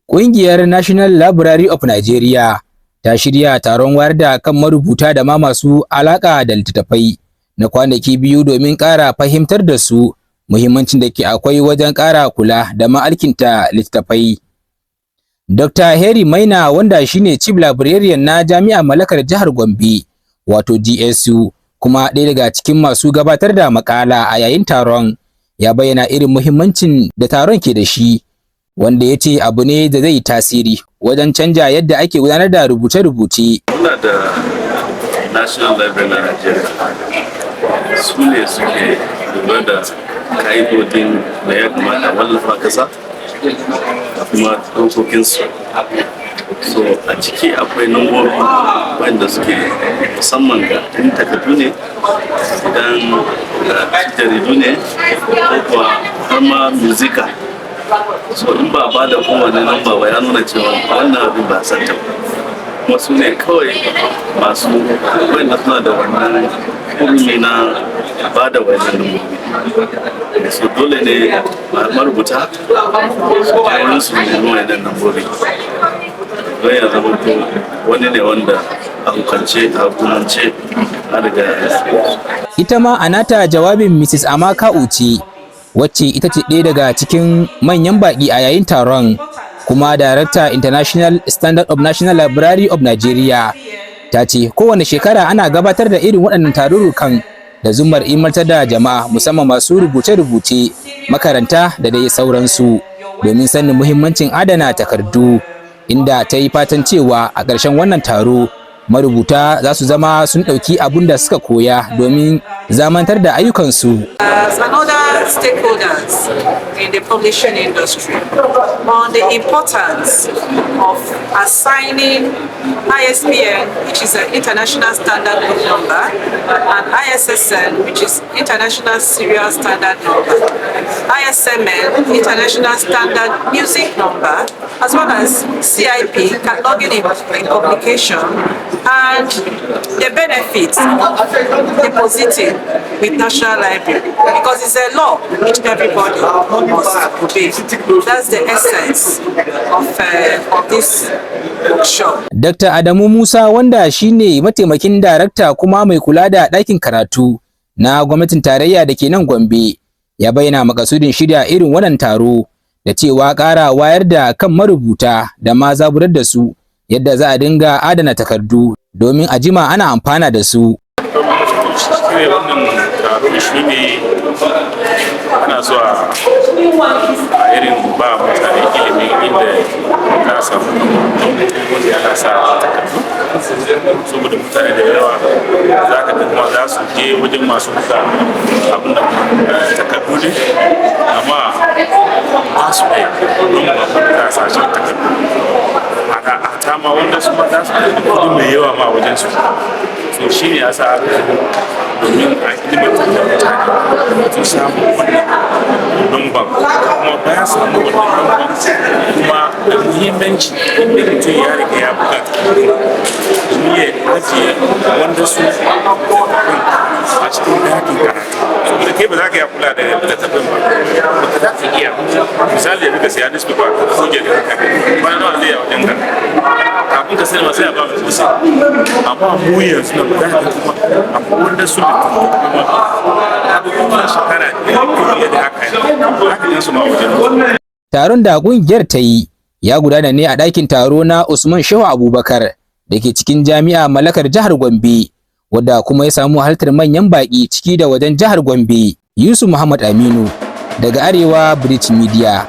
Ƙungiyar National Library of Nigeria ta shirya taron wayar da kan marubuta da ma masu alaƙa da littattafai na kwanaki 2 domin ƙara fahimtar da su muhimmancin da ke akwai wajen ƙara kula da ma alkinta littattafai. Dr. Harry Maina, wanda shine Chief Librarian na Jami'a Mallakar Jihar Gombe, wato GSU, kuma ɗaya daga cikin masu gabatar da makala a yayin taron, ya bayyana irin muhimmancin da taron ke da shi, wanda ya ce abu ne da zai yi tasiri wajen canja yadda ake gudanar da rubuce-rubuce. Muna da National Library na Nigeria, su ne suke lura da ka'idodin da ya kamata wallafa kasa da kuma dokokinsu. So a ciki akwai lambobi wanda suke musamman ga in takardu ne, idan jaridu ne, ko kuwa har ma music. So in ba ba da kowane lamba ba, ya nuna cewa wannan abin ba san ta ba. Kuma su ne kawai masu wanda suna da wannan hurumi na ba da wannan lambobi. So dole ne marubuta su je wurin su nemi wannan lambobi, don ya zama to wani ne wanda a hukunce, a hukumance an riga. Ita ma a nata jawabin, Mrs. Amaka Uche, wacce ita ce ɗaya daga cikin manyan baƙi a yayin taron, kuma Director International Standard of National Library of Nigeria, ta ce kowane shekara ana gabatar da irin waɗannan tarurrukan da zumar ilmantar da jama'a, musamman masu rubuce-rubuce, makaranta da dai sauransu, domin sanin muhimmancin adana takardu, inda ta yi fatan cewa a ƙarshen wannan taro marubuta za su zama sun ɗauki abun da suka koya domin zamanantar da ayyukansu. And other stakeholders in the publishing industry on the importance of assigning ISBN, which is an International Standard Book Number, and ISSN, which is International Serial Standard Number, ISMN, International Standard Music Number, as well as CIP, Cataloging in Publication, and the benefits of depositing with National Library, because it's a law which everybody must obey. That's the essence of this workshop. Dr. Adamu Musa, wanda shine mataimakin darakta kuma mai kula da ɗakin karatu na gwamnatin tarayya da ke nan Gombe, ya bayyana makasudin shirya irin wannan taro da cewa ƙara wayar da kan marubuta da ma zaburar da su yadda za a dinga adana takardu domin a jima ana amfana da su. Shirya wannan taro shi ne ana so a irin ba mutane ilimin inda za a samu wanda ana sa takardu, saboda mutane da yawa za ka ga kuma za su je wajen masu buga abin da takardu ne, amma ba su da lamba wanda za a sa shi takardu a ta ma, wanda su ma za su da kudi mai yawa ma wajen su. So shi ne ya sa aka shigo domin a ilimantar da mutane su samu wannan lamban, kuma bayan samu wannan lamban kuma da muhimmanci, inda mutum ya riga ya buga takardu, domin ya ajiye wanda su a cikin dakin karatu, saboda kai ba za ka iya kula da littattafin ba, ba za ka iya. Misali, da ka siya newspaper ko jarida, bayan nawa zai yi a wajen ka, kafin ka sani ma sai a ba mai sosai. Amma mu yanzu nan za ka kuma akwai wanda su littattafai kuma abubuwan shekara 100 ko fiye da haka, haka ne su ma wajen. Taron da ƙungiyar ta yi ya gudana ne a ɗakin taro na Usman Shehu Abubakar da ke cikin Jami'a Mallakar Jihar Gombe, wadda kuma ya samu halartar manyan baƙi ciki da wajen jihar Gombe. Yusuf Muhammad Aminu daga Arewa Bridge Media.